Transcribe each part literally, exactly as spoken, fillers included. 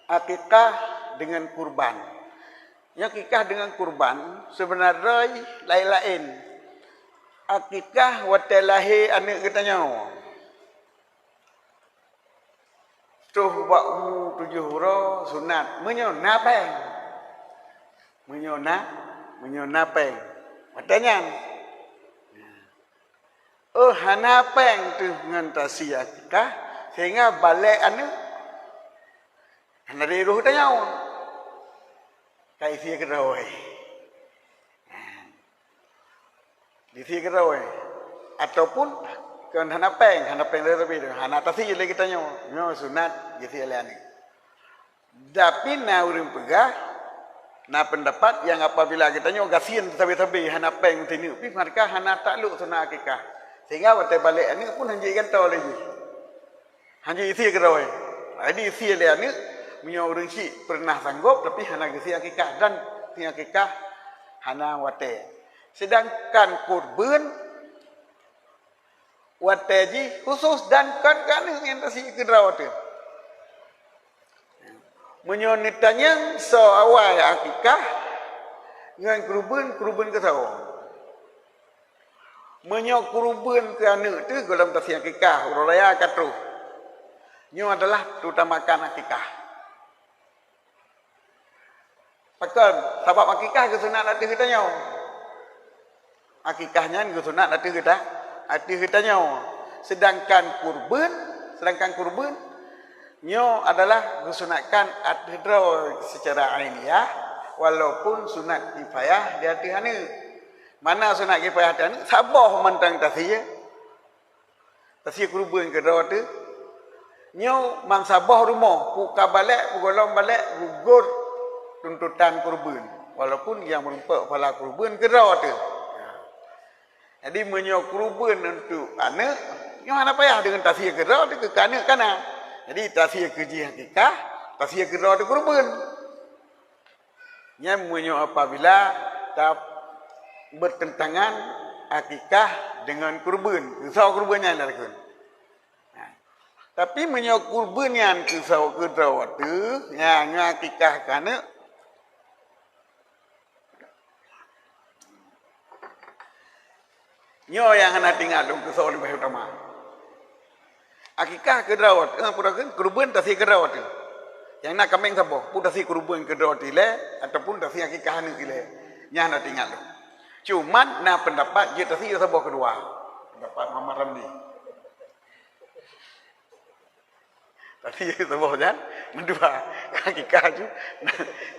Akikah deungon kurban. Nyoe akikah deungon kurban seubeuna droe laén-laén. Akikah watée lahé aneuëk geutanyoe. Troh bak umu tujoh uroe sunat, meunyoe na péng. Meunyoe na, meunyoe na péng. Watée nyan. Oh, hana péng teuh ngon tasie akikah, sehingga balek aneuëk. Hana lé roh tanyoe. Ka isie keudroe. Isie keudroe. Ataupun kon hana péng, hana péng lé teuh, hana tasie lé geutanyoe. Nyoe sunat isie lé aneuëk. Tapi na ureuëng peugah, na peundapat nyang apabila geutanyoe gasien sabe-sabe hana péng teuneuk pih, maka hana taklok sunat akikah. Sehingga watée balek aneuëk pun hanjeuet gantoe lé jih. Hanjeuet isie keudroe. Jadi isie lé aneuëk, meunyoe ureuëng syik peureunah sanggob tapi hana geusie akikah dan sie akikah hana watée. Sedangkan kurban watée jih khusos dan kon keu aneuëk nyang tasie keudroe teuh. Meunyoe neutanyong soe awai akikah ngon kurban, kurban keu soe? Meunyoe kurban keu aneuëk teuh gohlom tasie akikah, uroe raya ka troh. Nyoe adalah teutamakan akikah. Pakon? Sabab akikah geusunat ateueh geutanyoe. Akikah nyan geusunat ateueh geuta-, ateueh geutanyoe. Sedangkan kurban, sedangkan kurban nyoe adalah geusunatkan ateueh droe seucara ainiah, walaupun sunat kifayah di ateueh aneuëk. Mana sunat kifayah di ateueh aneuëk? Saboh mantong tasie. Tasie kurban keudroe teuh. Nyoe bansaboh rumoh, peue ka balek, peue gohlom balek, gugot tuntutan kurban. Walaupun nyang meurumpok phala kurban keudroe teuh. Jadi meunyoe kurban untuk aneuëk, nyoe hana payah deungon tasie keudroe teuh keu aneuëk ka na. Jadi tasie keu jih akikah, tasie keudroe teuh kurban. Nyan meunyoe apabila ta-, bertentangan akikah deungon kurban, keu soe kurban nyan lakon. Nah, tapi meunyoe kurban nyan keu soe keudroe teuh, nyan nyoe akikah keu aneuëk. Nyoe nyang hana teuingat lôn keu soe leubeh utama. Akikah keudroe, eh, peue kheun, kurban tasie keudroe teuh. Nyang na kaméng saboh, peue tasie kurban keudroe teuh ilée ataupun tasie akikah aneuëk ilée. Nyan hana teuingat lôn. Cuman na peundapat jeuet tasie saboh keudua. Peundapat Muhammad Ramli. Tasie saboh nyan meudua, akikah ju,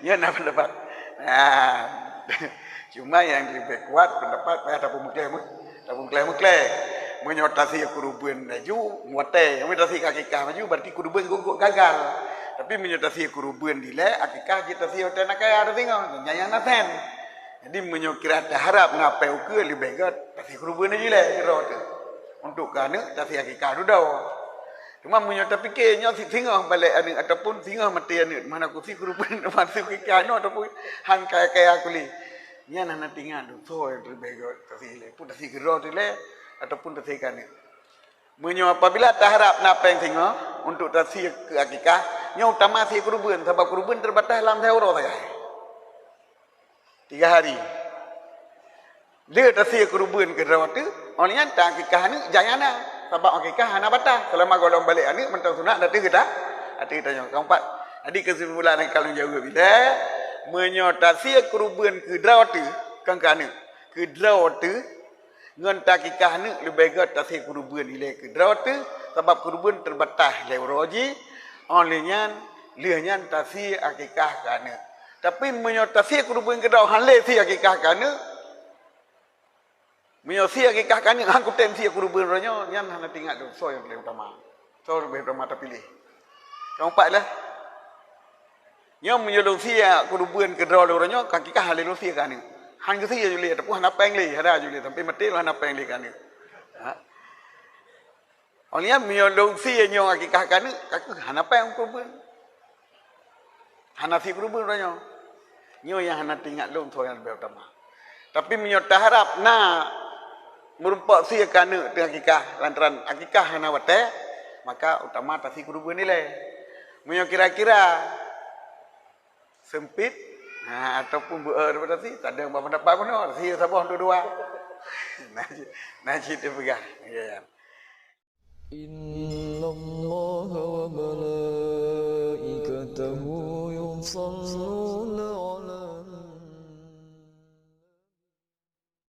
nyan na peundapat. Nah, cuma nyang leubeh kuat peundapat payah tapeumeukleh meukleh. Meunyoe tasie kurban laju, watée, meunyoe tasie akikah laju, berarti kurban gok-gok gagal. Tapi meunyoe tasie kurban dilée, akikah jeuet tasie watée na kaya tasingoh, nyan nyang na sen. Jadi meunyoe kira taharab na péng ukeue leubeh gét, tasie kurban laju ilée keudroe teuh. Untuk keu aneuëk tasie akikah dudoe. Cuma meunyoe tapike nyoe si-, singoh balek aneuëk ataupun singoh maté aneuëk, mana kusi kurban masuk ke kano ataupun han kaya-kaya kulé. Nyan hana teuingat lôn soe nyang leubeh gét tasie ilée, peue tasie keudroe teuh ilée ataupun tasie keu aneuëk. Meunyoe apabila taharab na péng singoh untuk tasie keu akikah, nyoe utama sie kurban, sabab kurban teubatas lam seuroe sagai. Tiga hari. Dia tasie kurban keudroe teuh, óh lheueh nyan taakikah aneuëk jai hana. Sabab akikah hana batas. Seulama gohlom balek aneuëk mantong sunat ateueh geuta, ateueh geutanyoe. Keumpat. Jadi keusimpulan nyang ka lôn jaweueb ilée, meunyoe tasie kurban keudroe teuh, kon keu aneuëk, keudroe teuh, ngon taakikah aneuëk leubeh gét tasie kurban ilée keudroe teuh, sabab kurban teubatas lé uroe jih, óh lheueh nyan, lheueh nyan tasie akikah keu aneuëk. Tapi meunyoe tasie kurban keudroe han lé sie akikah keu aneuëk, meunyoe sie akikah keu aneuëk han kutem sie kurban uroe nyoe, nyan hana teuingat lôn soe nyang leubeh utama. Soe leubeh utama tapiléh. Keumpat lé. Nyoe meunyoe lôn sie kurban keudroe lôn uroe nyoe, ka akikah han lé lôn sie keu aneuëk. Han geusie ju lé, ataupun hana péng lé, hana ju lé, sampai maté lôn hana péng lé keu aneuëk. Ha? Óh lheueh nyan meunyoe lôn sie nyoe akikah keu aneuëk, ka keuh hana péng kurban. Hana sie kurban uroe nyoe. Nyoe nyang hana teuingat lôn soe nyang leubeh utama. Tapi meunyoe taharab na meurumpok sie keu aneuëk teuh akikah, lantaran akikah hana watée, maka utama tasie kurban ilée. Meunyoe kira-kira sempit, ha, ataupun beu-, eh, daripada si, tak ada yang berpendapat bunoe, si saboh dua-dua. Nah, cit, nah, cit dia peugah. Ya, ya. إن الله وملائكته يصلون